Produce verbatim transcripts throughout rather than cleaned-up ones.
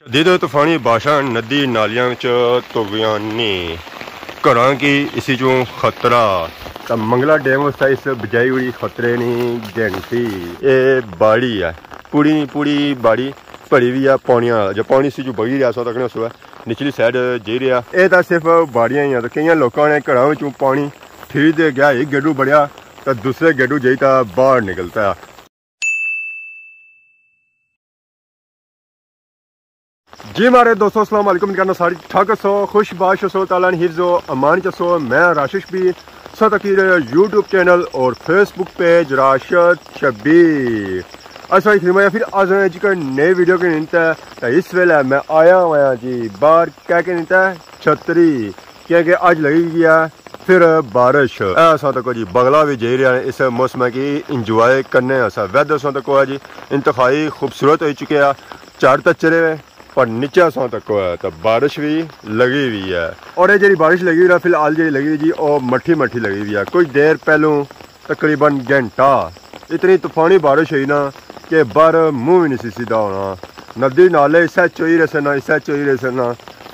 شدید طوفانی بارشاں ندی نالیاں وچ تگیاں نی، گھراں کی اسی چوں خطرہ۔ تاں منگلا ڈیم واسطے اس بجائی ہوئی خطرے نی گھنٹی۔ اے باڑی ہے، پوری پوری باڑی بھری ہوئی ہے پانیاں نال۔ جو پانی اسی چوں بگی رہیا سو تکنے سو ہے، نچلی سائیڈ جائی رہیا۔ اے تاں صرف باڑیاں ہی ہیں، تاں کئیاں لوکاں نے گھراں وچوں پانی ٹھیک دے گیا، ایک گیڈو بڑیا تاں دوسرے گیڈو جائی تاں باہر نکلتا ہے۔ جی مارے دوستو، السلام علیکم، امید کرنا ساری ٹھاک ہسو، خوش باش ہسو، تعالیٰ نے حفظ و امان چ ہسو۔ میں راشد شبیر، سو تکی رہے یوٹیوب چینل اور فیس بک پیج راشد شبیر۔ اساں کی خدمت پھر آج ایک نئی ویڈیو کے نینتے۔ تاں اس ویلے میں آیا ہوا جی باہر، کیا کے نینتے؟ چھتری، کیونکہ اج لگی ہوئی ہے پھر بارش۔ اے اساں تکو جی بنگلہ وی جائی رہیا ہے، اس موسم کی انجوائے کرنے اساں۔ ویدر اساں تکو ہے جی انتہائی خوبصورت ہوئی چکے ہے، چار تے چڑھے ہوئے، پر نیچے اساں تکو ہے تاں بارش وی لگی ہوئی ہے۔ اور اے جیڑی بارش لگی ہوئی ہے فی الحال جیڑی لگی ہوئی جی، او مٹھی مٹھی لگی ہوئی ہے۔ کچھ دیر پہلوں تقریباً گھنٹہ اتنی طوفانی بارش ہوئی نا کہ باہر منہ وی نہیں سی سیدھا ہونا۔ ندی نالے اسے چوئی رہے سن، اسے چوئی رہے سن۔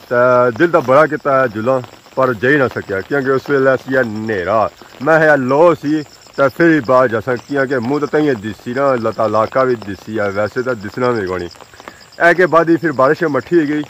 تے دل تاں بڑا کیتا ہے جلاں، پر جائی نہ سکیا کیونکہ اس ویلے سی ہے نیرا۔ میں ہے لو سی تے پھر ہی باہر جاساں، کیونکہ منہ تاں تئیں دسی نا، لتا علاقہ وی دسی ہے، ویسے تاں دسنا وی کونی۔ اے کے بعد ہی پھر بارش مٹھی ہوئی گئی،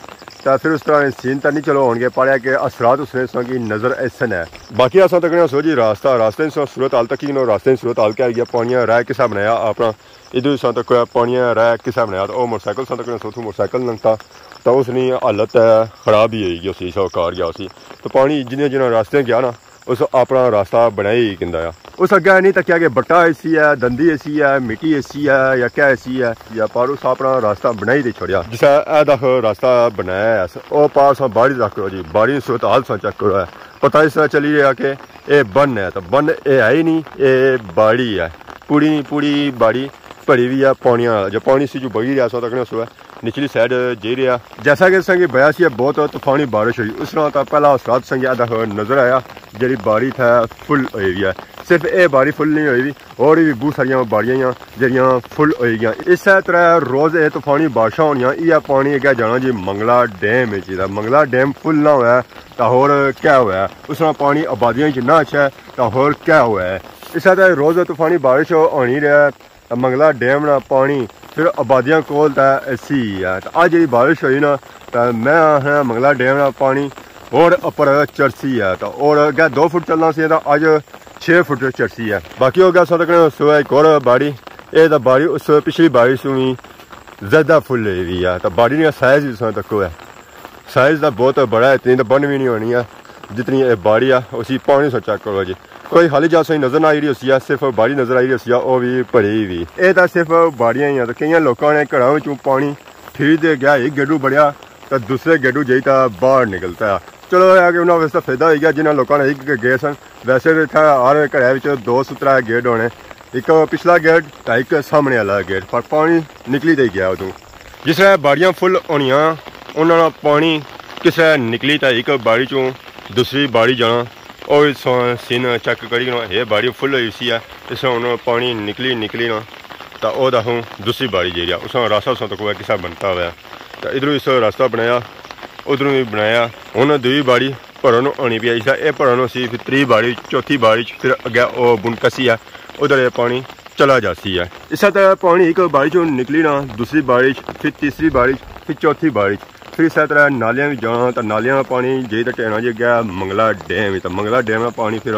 تاں پھر اس طرح نے سین تاں نہیں چلو ہون گے، پر اے کے اثرات اس نے ساں کی نظر ایسن ہے۔ باقی اساں تکنے سو جی راستہ، راستے سو صورت حال تکی نو، راستے صورت حال کیا ہوئی گیا، پانیاں راہ کسا بنایا اپنا، ادھر ساں تک پانیاں راہ کسا بنایا، تو او موٹر سائیکل ساں تکنے سو، اتھوں موٹر سائیکل لنگتا، تو اس نی حالت خراب ہی ہوئی گئی، اسی سو کار گیا اسی۔ تو پانی جنہیں جنہیں راستے گیا نا، اس اپنا راستہ بنائی ہی کندا آ۔ اس اگے نہیں تکیا کہ بٹا ایسی ہے، دندی ایسی ہے، مٹی ایسی ہے یا کیا ایسی ہے، یا پر اس اپنا راستہ بنائی تے چھوڑیا۔ جسے اے دکھ راستہ بنایا ہے، او پار ساں باڑی تک کرو جی، باڑی صورت حال ساں چیک کرو ہے۔ پتہ اس طرح چلی رہیا کہ اے بن ہے، تو بن اے ہے ہی نہیں، اے باڑی ہے۔ پوری پوری باڑی بھری ہوئی ہے پانیاں نال۔ جو پانی سی جو بگی رہیا سو تکنے سو ہے، نچلی سائیڈ جائی رہیا۔ جیسا کہ تساں کی بیا سی، بہت طوفانی بارش ہوئی، اس نال تاں پہلا اثرات تساں کی ادا نظر آیا، جیڑی باڑی تھا فل ہوئی ہوئی ہے۔ صرف اے باڑی فل نہیں ہوئی ہوئی، اور بھی بہت ساریاں باڑیاں ہیاں جیڑیاں فل ہوئی گیاں۔ اسے طرح روز اے طوفانی بارشاں ہونیاں، یہ پانی اگے جانا جی منگلا ڈیم وچ۔ تاں منگلا ڈیم فل نہ ہویا تاں ہور کیا ہویا؟ اس نال پانی آبادیاں وچ نہ اچھے تاں ہور کیا ہویا ہے؟ اسے طرح روز طوفانی بارش ہونی رہے، تاں منگلا ڈیم نا پانی پھر آبادیاں کول تاں ایسی ہی ہے۔ تاں اج جیڑی بارش ہوئی نا، تاں میں آخنا منگلا ڈیم نا پانی اور اپر چڑھسی ہے، تاں اور اگے دو فٹ چلنا سی، تاں اج چھ فٹ چڑھسی ہے۔ باقی ہو گیا سو تکنے سو ایک اور باڑی، اے تاں باڑی اس پچھلی بارش سوں وی زیادہ فل ہوئی ہوئی ہے، تاں باڑی نا سائز وی سو تکو ہے۔ سائز دا بہت بڑا ہے، اتنی تاں بن وی نہیں ہونی ہے جتنی اے باڑی ہے۔ اسی پانی سو چیک کرو جی، کوئی خالی جا سو نظر نہ آئی رہی ہوسی ہے، صرف باڑی نظر آئی رہی ہوسی ہے، او وی بھری ہوئی۔ اے تاں صرف باڑیاں ہی ہیں، تاں کئیاں لوکاں نے گھراں وچوں پانی ٹھیک دے گیا، ایک گیڈو بڑیا تاں دوسرے گیڈو جائی تاں باہر نکلتا ہے۔ چلو، اے کہ انہاں واسطے فائدہ ہوئی گیا، جنہاں لوکاں نے ایک گیڈ سن۔ ویسے تاں اتھا ہر گھرے وچ دو سترا گیڈ ہونے، ایک پچھلا گیڈ تاں ایک سامنے والا گیڈ، پر پانی نکلی تے گیا ادوں۔ جس طرح باڑیاں فل ہونیاں، انہاں نا پانی کس طرح نکلی تاں ایک باڑی چوں دوسری باڑی جانا، او اس سین چیک کری گنا، اے باڑی فل ہوئی سی ہے، اس طرح انہاں پانی نکلی نکلی نا، تاں او دکھوں دوسری باڑی جیڑی ہے، اس طرح راستہ اس طرح تک کس طرح بنتا ہوا ہے۔ تاں ادھروں اس راستہ بنایا، ادھروں بھی بنایا۔ ہن دوئی باڑی بھرن ہونی پئی، اس طرح اے بھرن ہوسی، پھر تری باڑی، چوتھی باڑی، پھر اگے او بن کسی ہے، ادھر اے پانی چلا جاسی ہے۔ اس طرح پانی ایک باڑی چوں نکلی نا، دوسری باڑی، پھر تیسری باڑی، پھر چوتھی باڑی، پھر اس طرح نالیاں بھی جانا، تاں نالیاں نا پانی جے تک ٹہنا جے گیا منگلا ڈیم، تاں منگلا ڈیم نا پانی پھر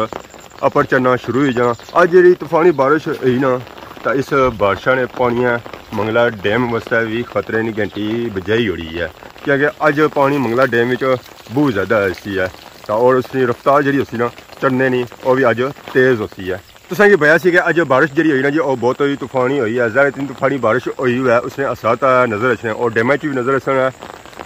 اپر چڑھنا شروع ہوئی جانا۔ اج جیڑی طوفانی بارش ہوئی نا، تاں اس بارشاں نے پانیاں منگلا ڈیم واسطے بھی خطرے نی گھنٹی بجائی ہوئی ہے، کیونکہ اج پانی منگلا ڈیم وچ بہت زیادہ ایسی ہے، تاں اور اس کی رفتار جیڑی ہوسی نا چڑھنے نی، او بھی اج تیز ہوسی ہے۔ تساں کی بیا سی کہ اج بارش جیڑی ہوئی نا جی، او بہت ہی طوفانی ہوئی ہے۔ ظاہر ہے اتنی طوفانی بارش ہوئی ہوئی ہے، اس نے اثرات نظر اچھنے اور ڈیماں چ بھی نظر اچھنا ہے،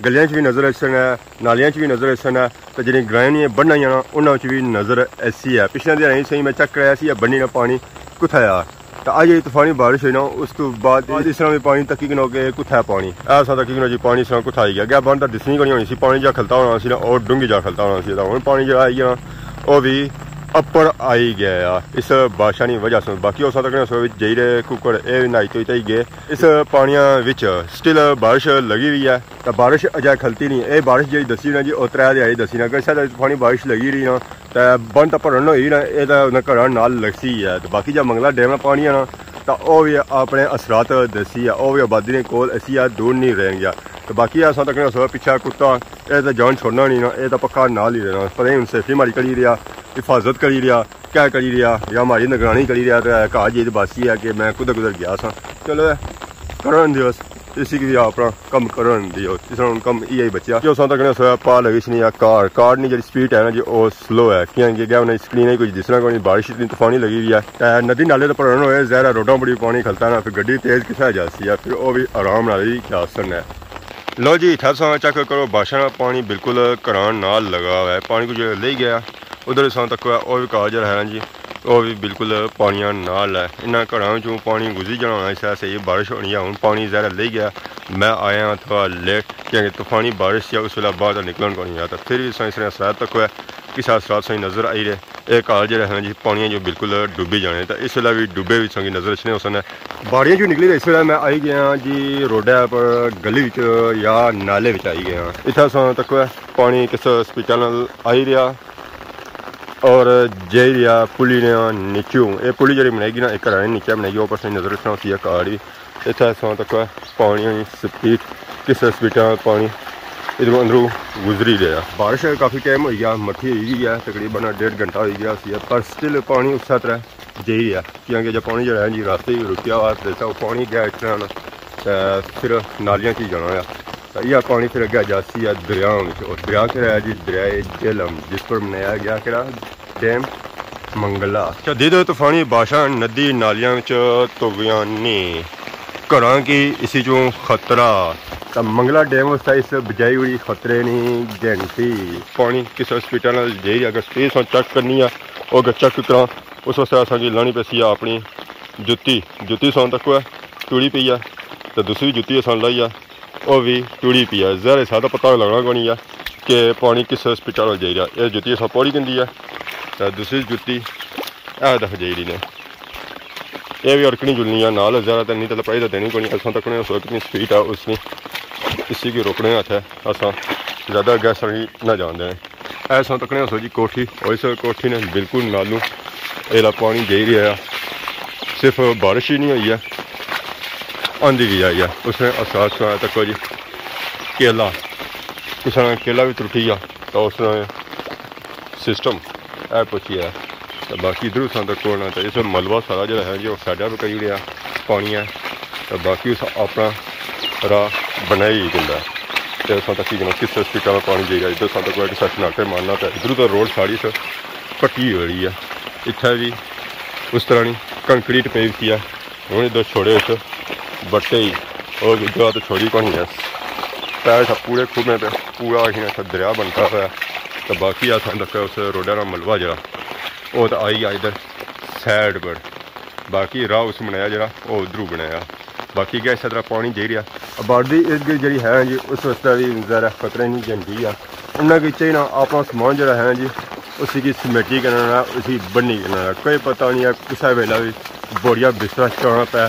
گلیاں چ بھی نظر اچھنا ہے، نالیاں چ بھی نظر اچھنا ہے، تے جیڑی گرائیں نی بننا ہی نا، انہاں چ بھی نظر ایسی ہے۔ پچھلے دن ایسے ہی میں چیک کرایا سی، یہ بنی نا پانی کتھا آ؟ تاں اج یہ طوفانی بارش ہوئی نا، اس تو بعد اس طرح بھی پانی تکی کنو کہ کتھا ہے پانی۔ ایسا تکی کنو جی پانی اس طرح کتھا آئی گیا؟ اگے بن تاں دسنی کونی ہونی سی، پانی جا کھلتا ہونا سی نا، اور ڈونگی جا کھلتا ہونا سی۔ تاں ہن پانی جیڑا آئی گیا نا، او بھی اپر آئی گیا اس بارشاں نی وجہ سے۔ باقی اساں تکنے اس وچ جائی رہے ککڑ، اے وی نہائی توئی تائی گئے اس پانیاں وچ۔ سٹل بارش لگی ہوئی ہے، تے بارش اجے کھلتی نہیں۔ اے بارش جیڑی دسی نا جی، او ترے دیہاڑی دسی نا، اگر شاید پانی بارش لگی رہی نا، تے بند تے بھرن ہوئی نا، اے تے انہاں گھراں نال لگسی ہے۔ تے باقی جا منگلا ڈیم نا پانی ہے نا، تے او وی اپنے اثرات دسی ہے، او وی آبادی نے کول اسی ہے، دور نہیں رہن گیا۔ تے باقی اساں تکنے اس پچھا کتا، اے تے جان چھوڑنا نہیں نا، اے تے پکا نال ہی رہنا۔ پتہ نہیں ہن سیفٹی ماری کری رہیا، حفاظت کری رہیا، کیا کری رہیا، یا ماری نگرانی کری رہیا، تے کہا جی باسی ہے کہ میں کدھر کدھر گیا سا۔ چلو اے، کرن دیو، اسی کی بھی اپنا کم کرن دیو، اس طرح ہن کم ایہی بچیا۔ جو اساں تکنے اس پا لگی سنی آ کار، کار نی جڑی سپیڈ ہے نا جی، او سلو ہے، کیونکہ گیا انہیں سکرین ہی کچھ دسنا کوئی نہیں، بارش اتنی طوفانی لگی ہوئی ہے۔ تے ندی نالے تے بھرن ہوئے، ظاہر ہے روڈاں بڑی پانی کھلتا ہے نا، پھر گڈی تیز کسا جاسی ہے، پھر او بھی آرام نال ہی جا سن ہے۔ لو جی، اتھا تساں چیک کرو، بارشاں نا پانی بالکل گھراں نال لگا ہوا ہے، پانی کچھ لے گیا۔ ادھر تساں تکو ہے، او وی کار جڑا ہے نا جی، او وی بالکل پانیاں نال ہے۔ انہاں گھراں وچوں پانی گزری جانا ہونا، اس طرح سے یہ بارش ہونی ہے۔ ہن پانی ذرا لے گیا، میں آیا ہاں تھوڑا لیٹ، کیونکہ طوفانی بارش سی، اس ویلے باہر تو نکلن کو نہیں آیا۔ تو پھر وی تساں اس طرح اثرات تکو ہے، کسا اثرات تساں نظر آئی رہے۔ اے گھر جڑے ہیں جی، پانیاں جو بالکل ڈوبی جانے، تو اس ویلے وی ڈوبے وچ تساں کی نظر اچھنے ہوسن۔ باڑیاں جو نکلی تے اس ویلے میں آئی گیا جی روڈے پر، گلی وچ یا نالے وچ آئی گیا۔ اتھا تساں تکو ہے، پانی کس سپیڈا نال آئی رہیا اور جائی رہیا پلی نے نیچوں۔ اے پلی جڑی بنائی گئی نا، ایک گھر نے نیچے بنائی گئی، اوپر سے نظر اچھنا ہوسی ہے کار ہی۔ اتھا تساں تکو ہے پانی نی سپیڈ، کس سپیڈا پانی ادھروں اندروں گزری رہیا۔ بارش کافی ٹائم ہوئی گیا، مٹھی ہوئی گئی ہے، تقریباً ڈیڑھ گھنٹہ ہوئی گیا سی، پر سٹل پانی اس طرح جائی رہیا، کیونکہ جب پانی جڑا ہے جی راستے ہی رکیا ہوا، تے او پانی گیا اس طرح نا، تے پھر نالیاں چ ہی جانا ہوا۔ تے یہ پانی پھر اگے جاسی ہے دریا وچ، اور دریا کہڑا ہے جی؟ دریائے جہلم، جس پر بنایا گیا کہڑا؟ ڈیم منگلا۔ شدید طوفانی بارشاں ندی نالیاں وچ طغیانی، گھراں کی اسی چوں خطرہ۔ تے منگلا ڈیم واسطے اس بجائی ہوئی خطرے نی گھنٹی۔ پانی کس سپیڈا نال جائی رہیا، اگر سپیڈ تساں چیک کرنی ہے، او اگر چیک کراں، اس واسطے اساں کی لانی پیسی ہے اپنی جتی۔ جتی تساں تکو ہے، ٹری پئی ہے، تے دوسری جتی اساں لائی ہے، او وی ٹری پئی ہے۔ ظاہر ہے، سارا پتہ لگنا کونی ہے کہ پانی کس سپیڈا نال جائی رہیا۔ اے جتی اساں پوڑی گھندی ہے، تے دوسری جتی اے دکھ جائی رہی نے۔ اے وی اڑکنی جلنی ہے نال، ظاہر ہے، تے نہیں تے لپائی تے دینی کونی۔ اساں تکنے اس وقت کتنی سپیڈ ہے اس نی، اسی کی روکنے ہتھ ہے، اساں زیادہ اگے اساں کی نہ جان دینے۔ اے تساں تکنے ہوسو جی کوٹھی، اور اس کوٹھی نے بالکل نالوں ایلا پانی جائی رہیا ہے۔ صرف بارش ہی نہیں ہوئی ہے، آندھی بھی آئی ہے، اس نے اثرات سنایا تکو جی۔ کیلا، کسے نا کیلا بھی ترٹی گیا، تو اس نے سسٹم اے پہنچی ہے۔ تو باقی ادھر تساں تکو نا، تو اس ملبہ سارا جڑا ہے جی، وہ سائیڈ پہ کری اڑیا پانی ہے۔ تو باقی اس اپنا راہ بنائی ہی گندا ہے۔ تے اساں تکی کنا کس سپیڈا نا پانی جائی رہیا، ادھر اساں تکو ایک سیشن آٹے مارنا، تے ادھر تو روڈ ساری س پٹی ہوئی رہی ہے۔ اتھے بھی اس طرح نی کنکریٹ پئی ہوئی ہے۔ ہن ادھر چھوڑے اس بٹے ہی، اور جگہ تو چھوڑی کونی ہے۔ پیر سا پورے کھوبیں پہ پورا ہی نا دریا بنتا ہوا ہے۔ تو باقی اساں تک اس روڈا نا ملبہ جڑا، او تو آئی گیا ادھر سائیڈ پر۔ باقی راہ اس بنایا جڑا، او ادھروں بنایا۔ باقی کیا اس طرح پانی جائی رہیا۔ آبادی ارد گرد جڑی ہے جی، اس واسطے بھی ذرا خطرے نہیں جنتی ہے۔ انہاں کی چاہیے نا اپنا سامان جڑا ہے جی، اسی کی سمیٹی کرنا، اسی بنی کرنا۔ کوئی پتہ نہیں ہے کسا ویلا بھی بوریاں بسترا چانا پے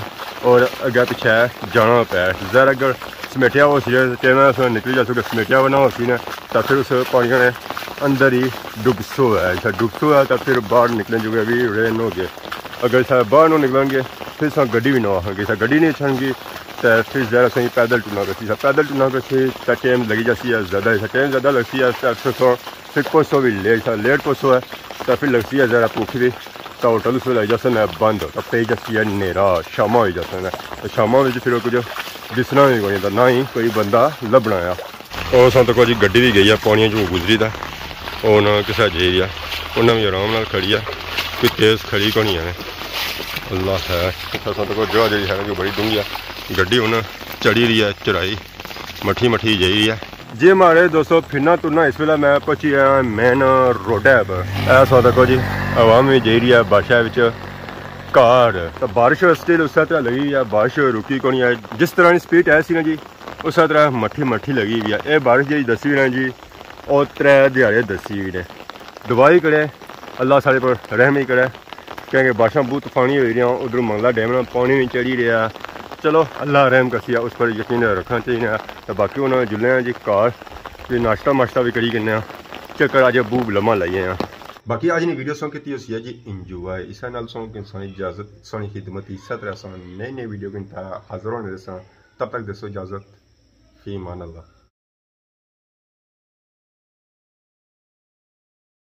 اور اگے پیچھے جانا پے۔ ذرا اگر سمیٹیا ہو سی تے میں اس نکلی جاسو، اگر سمیٹیا ہونا ہو سی نا، تو پھر اس پانی نے اندر ہی ڈبسو ہے۔ جیسا ڈبسو ہے تو پھر باہر نکلنے جو بھی رین ہو گئے۔ اگر اساں باہر نو نکلن گے، پھر اساں گڈی بھی نو آخاں گے، اساں گڈی نہیں اچھن گی، تے پھر ظاہر اساں پیدل ٹرنا پیسی۔ اساں پیدل ٹرنا پیسی تے ٹائم لگی جاسی ہے زیادہ، اساں ٹائم زیادہ لگسی ہے، تے پھر اساں پھر پوسو بھی لیٹ، اساں لیٹ پوسو ہے، تے پھر لگسی ہے ذرا بھوک بھی۔ تے ہوٹل اس ویلے آئی جاسن ہے بند، تے پئی جاسی ہے نیرا، شاماں ہوئی جاسن ہے۔ تے شاماں وچ پھر کچھ دسنا بھی کوئی، تے نہ ہی کوئی بندہ لبھنا آ۔ اور اساں تکو جی گڈی بھی گئی ہے، پانیاں چوں گزری تے او نہ کسا جائی رہیا، انہاں بھی آرام نال کھڑی ہے، کوئی تیز کھڑی کونی ہے۔ اللہ خیر، اساں تکو جگہ جیڑی ہے جو بڑی ڈونگھی ہے، گڈی ہن چڑھی رہی ہے چڑھائی، مٹھی مٹھی جائی رہی ہے۔ جی ماڑے دوستو، پھرنا ترنا اس ویلے میں پہنچی گیا مین روڈ ہے پر۔ اے سو تکو جی، عوام بھی جائی رہی ہے بارشاں وچ گھر۔ تے بارش سٹل اس طرح لگی ہوئی ہے، بارش رکی کونی ہے۔ جس طرح نی سپیڈ ہے سی نا جی، اس طرح مٹھی مٹھی لگی ہوئی ہے۔ اے بارش جیڑی دسی ہوئی نا جی، او ترے دیہاڑے دسی ہوئی نے۔ دوائی کڑے اللہ سارے پر رحم ہی کرے، کیونکہ بارشاں بہت طوفانی ہوئی رہیاں، ادھر منگلا ڈیم نا پانی بھی چڑھی رہیا۔ چلو، اللہ رحم کرسی، اس پر یقین رکھنا چاہیے۔ تو باقی انہاں جلنے ہیں جی گھر، کوئی ناشتہ ماشتہ بھی کری کنے ہیں۔ چکر اج بہت لمحہ لائیے ہیں۔ باقی اج نی ویڈیو سوں کیتی ہوسی ہے جی انجوائے۔ اسے نال سوں کہ سانی اجازت، سانی خدمت، اسے طرح سان نئی نئی ویڈیو کے حاضر ہونے دساں۔ تب تک دسو اجازت، فی امان اللہ۔